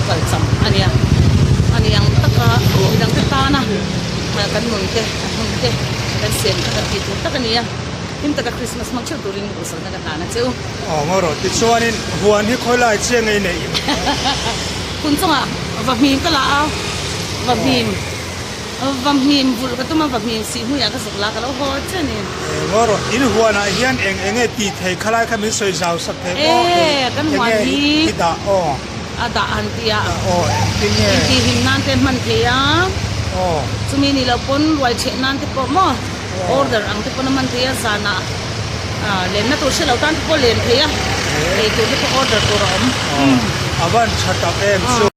kal cham a nia. A ni ang taka midangte tana kan nun te, kan hun te kan siam kha kan tih tur tak a ni a. Hlim taka Krismas hmang theuh turin duhsakna ka hlan a che u. Aw ngaw rawh, tichuanin huan hi khawi lai chiang ei neih? Hun chungah vahmim ka la a, vahmim vahmim vulh ka tum a, vahmim sih hnuiah ka zuk la ka lo haw che a ni. Ngaw rawh, in huanah hian eng eng nge tih thei khalai kha min sawi zau sak thei maw? E, kan huan hi i dah aw. A dah an ti a. Dah aw, engtin nge? Intihhlim nan te hman thei a. Aw. Chumi ni lo pawn ruai chheh nan te pawh maw? Order ang te pawn a man thei a, zanah lenna tur hre lo tan te pawh len thei a, ei tur te pawh order tur a awm. A van tha tak em chu.